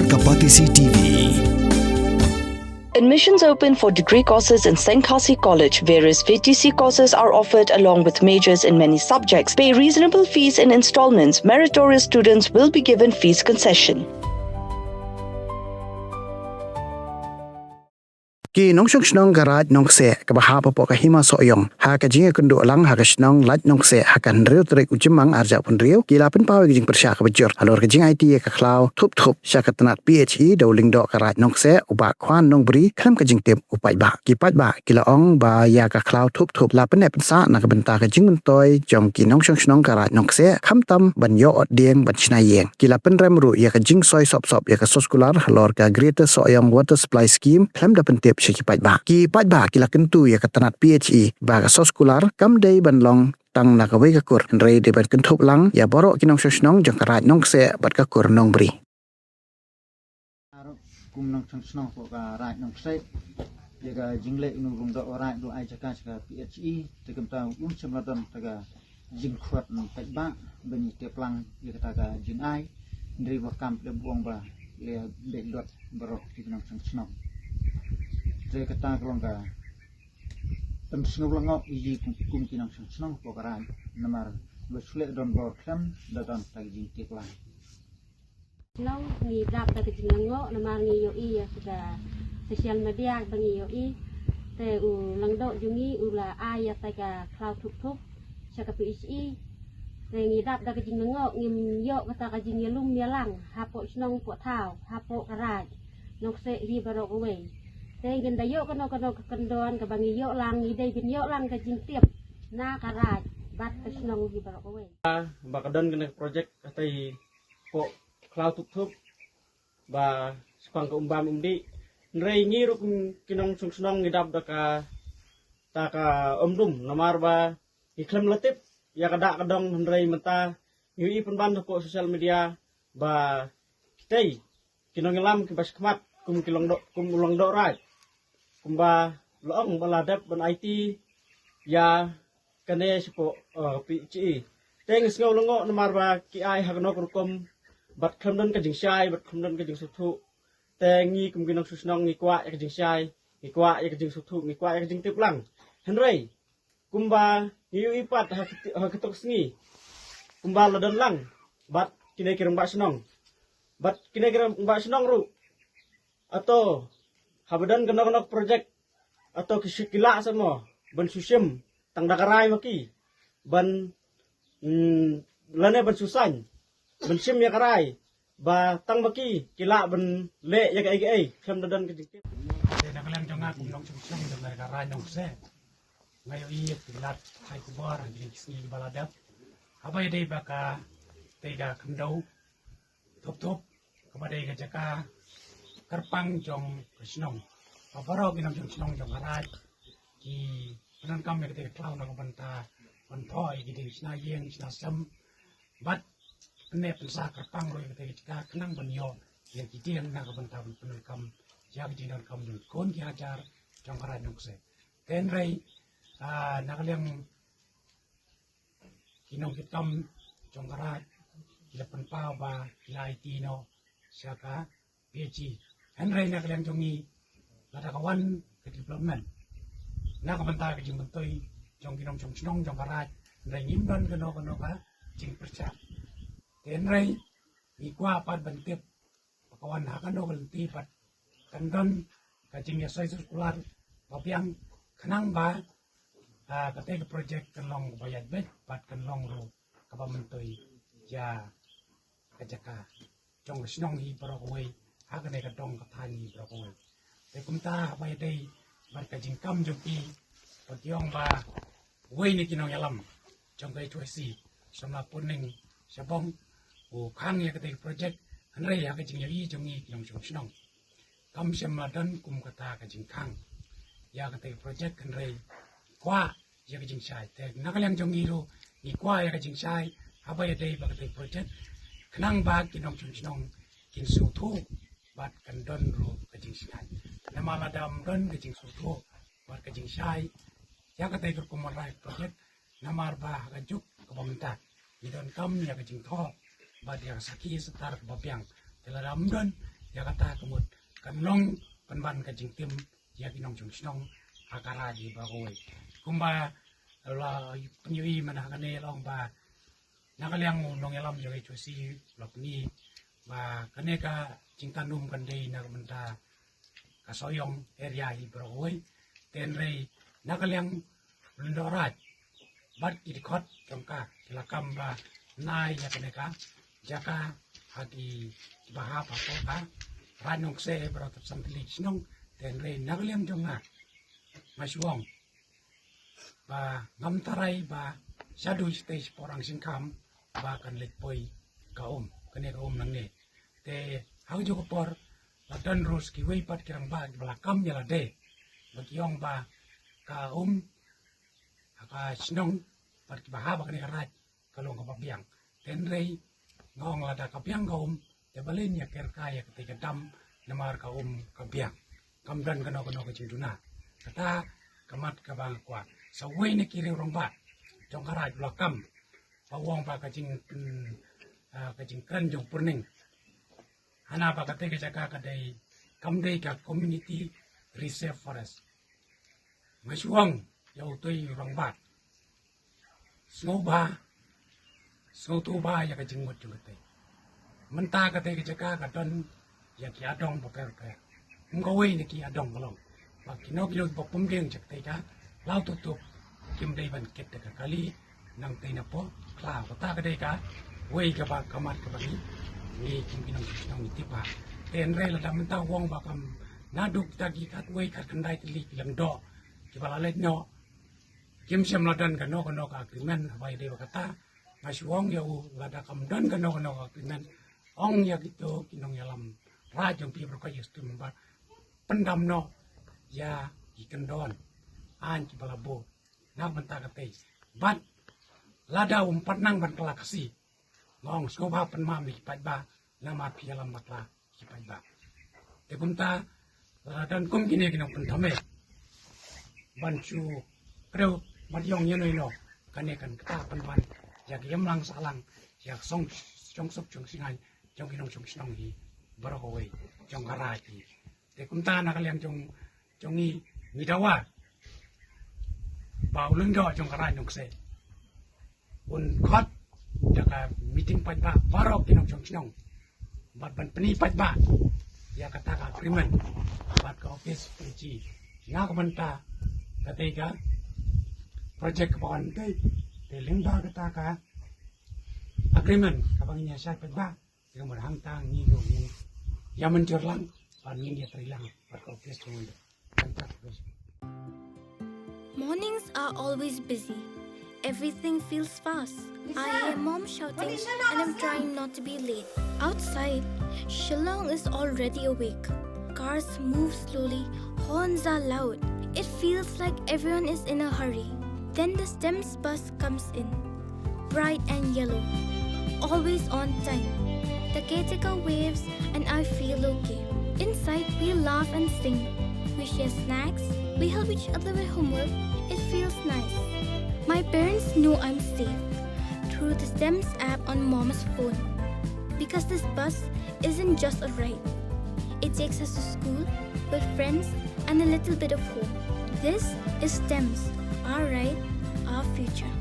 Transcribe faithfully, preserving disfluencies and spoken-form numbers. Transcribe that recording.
Kapatisi T V. Admissions open for degree courses in Saint Khasi College. Various V T C courses are offered along with majors in many subjects. Pay reasonable fees in installments. Meritorious students will be given fees concession. Ki nongshong shnong ka Raid Nongkseh kaba hap hapoh ka Hima Sohiong ha ka jingïakynduh lang ha ka shnong Raid Nongkseh ha ka hynriew tarik u Jymmang arhajar arphew hynriew ki la pynpaw ïa ka jingpyrshah kaba jur halor ka jingaiti ïa ka khlaw thup thup sha ka tnat P H E da u lyngdoh ka Raid Nongkseh u Bah Khwan Nongbri khlem ka jingtip u paidbah. Ki paidbah ki la ong ba ïa ka khlaw thup thup la pynneh pynsah na ka bynta ka jingmyntoi jong ki nongshong shnong ka Raid Nongkseh khamtam ban ïoh ot dieng ban shna ïing. Ki la pynrem ruh ïa ka jingsoi sop sop ïa ka soskular halor ka Greater Sohiong Water Supply Scheme khlem da pyntip sha ki paidbah. Ki paidbah ki la kyntu ïa ka tnat P H E ba ka soskular kam dei ban long tang na kawei ka kur hynrei dei ban kynthup lang ïa baroh ki nongshong shnong jong ka Raid Nongkseh bad ka kur Nongbri. Kum nongshong shnong hapoh ka Raid Nongkseh ïa ka jingleh u lyngdoh u Raid u ai jaka sha ka P H E te kumta um shym la don ta ka jingkhot na paidbah ban ïatip lang ïa kata ka jingai. Hynrei ba kam leh buong ba leh beh dot baroh ki nongshong shnong. Te kata ka long ka pynsngew lyngngoh ïa kum, kum ki nongshong shnong hapoh ka Raid namar ba shu leh don bor khlem da don ta ka jingtip lang. Shnong ngi dap da ka jinglyngngoh namar ngi ïohi ïa ka social media ba ngi ïohi te u lyngdoh jong ngi u la ai ïa ta ka khlaw thup thup sha ka P H E. Te ngi dap da ka jinglyngngoh ngim ïoh kata ka jingïalum ïalang hapoh shnong poh thaw hapoh ka Raid Nongkseh hi baroh kawei. Te ngin da ïoh kano kano ka kyndon kaba ngi ïoh lang ngi dei ban ïoh lang ka jingtip na ka Raid bad ka shnong hi baroh kawei. Ba ka don kane ka project katei poh khlaw thup thup ba shaphang ka umbam umdih. Hynrei ngi ruh kum ki nongshong shnong ngi dap da kata ka umdum namar ba ngi khlem la tip ïa ka dak ka dong hynrei mynta ngi ïohi pynban hapoh social media ba kitei ki nongïalam kiba shakhmat kum ki lyngdoh kum u lyngdoh Raid kumba la ong ba la dep ban aiti ïa kane shapoh, eh, P H E. Te ngi sngew lyngngoh namar ba ki ai ha kano ka rukom bad khlem don ka jingshai bad khlem don ka jingsngewthuh. Te ngi kum ki nongshong shnong ngi kwah ïa ka jingshai, ngi kwah ïa ka jingsngewthuh, ngi kwah ïa ka jingtip lang. Hynrei kumba ngi ïohi pat ha kito, ha kito ki sngi kumba la don lang bad kine ki rangbah shnong. Bad kine ki rangbah shnong ruh ato haba don kano kano project ato ki shu ki lah sa mo ban shu shim tang da ka rai ma ki ban, mm, lane ban shu sain ban shim ïa ka rai ba tang ma ki ki lah ban leh ïa kaei kaei khlem da don ka jingtip. Te na ka liang jong nga kum nongshong shnong jong ka Raid Nongkseh nga ïohi ïa ki lad hai khubor ha kine ki sngi ba la dep haba ïadei bad katei ka khyndew thup thup kaba dei ka jaka kyrpang jong ka shnong. Ba baroh ki nongshong shnong jong ka Raid ki pyndonkam ïa katei ka khlaw na ka bynta ban thoh ïa ki dieng shna ïing shna sem bad pynneh pynsah kyrpang ruh ïa katei ka jaka khnang ban ïoh ïa ki dieng na ka bynta ban pyndonkam ïa ki jingdonkam jong ki khun ki hajar jong ka Raid Nongkseh. Te hynrei, ah, na ka liang ki nongkitkam jong ka Raid ki la pynpaw ba ki la aiti noh sha ka P H E. Hynrei na ka liang jong ngi lada ka wan ka development na ka bynta ka jingmyntoi jong ki nongshong shnong jong ka Raid hynrei ngim don kano kano ka jingpyrshah. Te hynrei ngi kwah pat ban tip ba ka wan ha kano ka lynti bad kan don ka jingïasoi sirkular ba biang khnang ba, ah, katei ka project kan long kaba ïaid beit bad kan long ruh kaba myntoi ïa ka jaka jong ka shnong hi baroh kawei ha kane ka dong ka thaiñ hi baroh kawei. Te kumta haba ïadei bad ka jingkam jong ki ba ki ong ba uwei na ki nongïalam jong ka H Y C Samla Puneng Shabong u khang ïa katei ka project hynrei ha ka jingïohi jong ngi ki nongshong shnong kam shym la don kum kata ka jingkhang ïa katei ka project hynrei kwah ïa ka jingshai. Te na ka liang jong ngi ruh ngi kwah ïa ka jingshai haba ïadei bad katei ka project khnang ba ki nongshong shnong kin sngewthuh bad kan don ruh ka jingshai. Namar lada ym don ka jingsngewthuh bad ka jingshai ïa katei ka rukom wanrah project namar ba ha ka juk kaba mynta ngi donkam ïa ka jingthoh bad ïa ka sakhi satar kaba biang. Te lada ym don Ïa kata ka mut kan long pynban ka jingtim ïa ki nongshong shnong ha ka raid hi baroh kawei. Kumba la pynïohi mynta ha kane long ba na ka liang u nongïalam jong H O C la pyni ba kane ka jingtan um kan dei na ka bynta ka Sohiong area hi baroh kawei. Te hynrei na ka liang u lyngdoh raid bad ki dkhot jong ka ki la kam ba nai ïa kane ka jaka ha ki, kiba hap hapoh ka Raid Nongkseh baroh khatsan tylli ki shnong. Te hynrei na ka liang jong nga, nga shu ong ba ngam tharai ba shaduh shatei shapoh rang shynkham ba kan leit poi ka um, kane ka um nangne. Te ha kajuh ka por la don ruh kiwei pat ki rangbah kiba la kam ïa lade ba ki ong ba ka um ha ka shnong bad kiba hap ha kane ka raid ka long kaba biang. Te hynrei nga ong lada ka biang ka um, te balei ngin ïa kerkai ïa katei ka dam namar ka um ka biang. Kam don kano kano ka jingduna. Kata ka mat kaba nga kwah. Sa uwei na ki riew rangbah jong ka raid u la kam ba u ong ba ka jing, mm, ah, ka jingkren jong u Pyrning hana ba katei ka jaka ka dei, kam dei ka community reserve forest. Nga shu ong ïa utei u rangbah, sngewbha, sngewthuh bha ïa ka jingmut jong katei. Mynta katei ka jaka ka don ïa ki adong bapher bapher. Ym kawei na ki adong ka long ba kino kino kiba pynbiang jong katei ka law tup tup kim dei ban kit da ka kali. Nangtei na pdeng khlaw, kata ka dei kawei kaba ka mat kaba ngi, ngi kum ki nongshong shnong ngi tip bha. Te hynrei lada mynta u ong ba kam, naduh kita ki khatwei khatkhyndai tylli ki lyngdoh kiba la leit noh, kim shym la don kano kano ka agreement. Haba ïadei bad kata nga shu ong ïa u, lada kam don kano kano ka agreement, ong ïa kito ki nongïalam raid jong phi baroh kawei, ïa u sdang ba pyndam noh ïa ki kyndon aiñ kiba la buh na ka bynta katei. Bad lada um pat nang ban kylla Khasi, nga ong sngewbha pynmap ïa ki paidbah namar phi ïalam bakla ïa ki paidbah. Te kumta lada don kum kine ki nongpynthame ban shu kdew ban ïong ïano ïano, kane kan ktah pynban ïa ka imlang sahlang, ïa ka song, shongsuk shongsngain jong ki nongshong shnong hi baroh kawei jong ka raid hi. Te kumta na ka liang jong, jong ngi, ngi dawa ba u lyngdoh jong ka Raid Nongkseh un khot da ka meeting paidbah baroh ki nongshong shnong bad ban pyni paidbah ïa kata ka agreement bad ka office P G na ka bynta katei ka project kaba wan tei. Te lyngba kata ka agreement kaba ngin ïa shai paidbah, te kumba hangta ngi ruh ngin ïa mynjur lang bad ngin ïa trei lang bad ka office jong u. Hangta ka office. Mornings are always busy. Everything feels fast. I hear mom shouting and I'm trying not to be late. Outside, Shillong is already awake. Cars move slowly, horns are loud. It feels like everyone is in a hurry. Then the STEMS bus comes in, bright and yellow, always on time. The caretaker waves and I feel okay. Inside, we laugh and sing. We share snacks. We help each other with homework. It feels nice. My parents know I'm safe through the STEMS app on mom's phone. Because this bus isn't just a ride, it takes us to school, with friends, and a little bit of home. This is STEMS, our ride, our future.